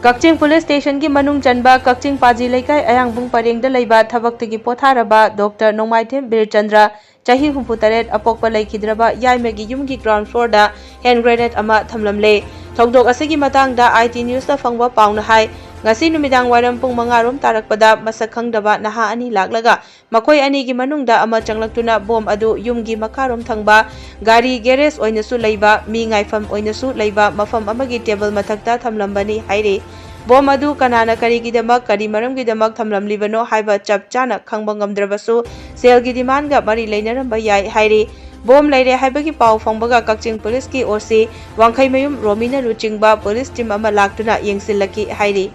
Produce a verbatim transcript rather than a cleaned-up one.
ꯀꯛꯆꯤꯡ police ꯁ꯭ꯇꯦꯁꯟꯒꯤ ꯃꯅꯨꯡ ꯆꯟꯕ ꯀꯛꯆꯤꯡ ꯄꯥꯖꯤ ꯂꯩꯀꯥꯏ ꯑꯌꯥꯡꯕꯨꯡ ꯄꯔꯦꯡꯗ ꯂꯩꯕ ꯊꯕꯛꯇꯒꯤ ꯄꯣꯊꯥꯔꯕ ꯗꯣꯛꯇꯔ ꯅꯣꯡꯃꯥꯏꯊꯦꯝ ꯕꯤꯔꯆꯟꯗ꯭ꯔ, ꯆꯍꯤ ꯍꯨꯝꯐꯨ ꯇꯔꯦꯠ, ꯑꯄꯣꯛꯄ ꯂꯩꯈꯤꯗ꯭ꯔꯕ ꯌꯥꯏꯃꯒꯤ ꯌꯨꯝꯒꯤ ground floorꯗ hand grenade ꯑꯃ ꯊꯝꯂꯝꯂꯦ꯫ ꯊꯧꯗꯣꯛ ꯑꯁꯤꯒꯤ ꯃꯇꯥꯡꯗ ꯑꯥꯏ ꯇꯤ ꯅ꯭ꯌꯨꯁꯇ ꯐꯪꯕ ꯄꯥꯎꯅ ꯍꯥꯏ, ꯉꯁꯤ ꯅꯨꯃꯤꯗꯥꯡ ꯋꯥꯏꯔꯝ ꯄꯨꯡ ꯃꯉꯥ ꯔꯣꯝ ꯇꯥꯔꯛꯄꯗ ꯃꯁꯛ ꯈꯪꯗꯕ ꯅꯍꯥ ꯑꯅꯤ ꯂꯥꯛꯂꯒ ꯃꯈꯣꯏ ꯑꯅꯤꯒꯤ ꯃꯅꯨꯡꯗ ꯑꯃ ꯆꯪꯂꯛꯇꯨꯅ ꯕꯣꯝ ꯑꯗꯨ ꯌꯨꯝꯒꯤ ꯃꯈꯥꯔꯣꯝ ꯊꯪꯕ ꯒꯥꯔꯤ garage ꯑꯣꯏꯅꯁꯨ ꯂꯩꯕ, ꯃꯤ ꯉꯥꯏꯐꯝ ꯑꯣꯏꯅꯁꯨ ꯂꯩꯕ ꯃꯐꯝ ꯑꯃꯒꯤ table ꯃꯊꯛꯇ ꯊꯝꯂꯝꯕꯅꯤ ꯍꯥꯏꯔꯤ꯫ ꯕꯣꯝ ꯑꯗꯨ ꯀꯅꯥꯅ ꯀꯔꯤꯒꯤꯗꯃꯛ, ꯀꯔꯤ ꯃꯔꯝꯒꯤꯗꯃꯛ ꯊꯝꯂꯝꯂꯤꯕꯅꯣ ꯍꯥꯏꯕ ꯆꯞ ꯆꯥꯅ ꯈꯪꯕ ꯉꯝꯗ꯭ꯔꯕꯁꯨ, ꯁꯦꯜꯒꯤ demandꯒ ꯃꯔꯤ ꯂꯩꯅꯔꯝꯕ ꯌꯥꯏ ꯍꯥꯏꯔꯤ꯫ ꯕꯣꯝ ꯂꯩꯔꯦ ꯍꯥꯏꯕꯒꯤ ꯄꯥꯎ ꯐꯪꯕꯒ ꯀꯛꯆꯤꯡ ꯄꯨꯂꯤꯁꯀꯤ ꯑꯣ ꯁꯤ ꯋꯥꯡꯈꯩꯃꯌꯨꯝ ꯔꯣꯃꯤꯅ ꯂꯨꯆꯤꯡꯕ ꯄꯨꯂꯤꯁ team ꯑꯃ ꯂꯥꯛꯇꯨꯅ ꯌꯦꯡꯁꯤꯜꯂꯛꯈꯤ ꯍꯥꯏꯔꯤ꯫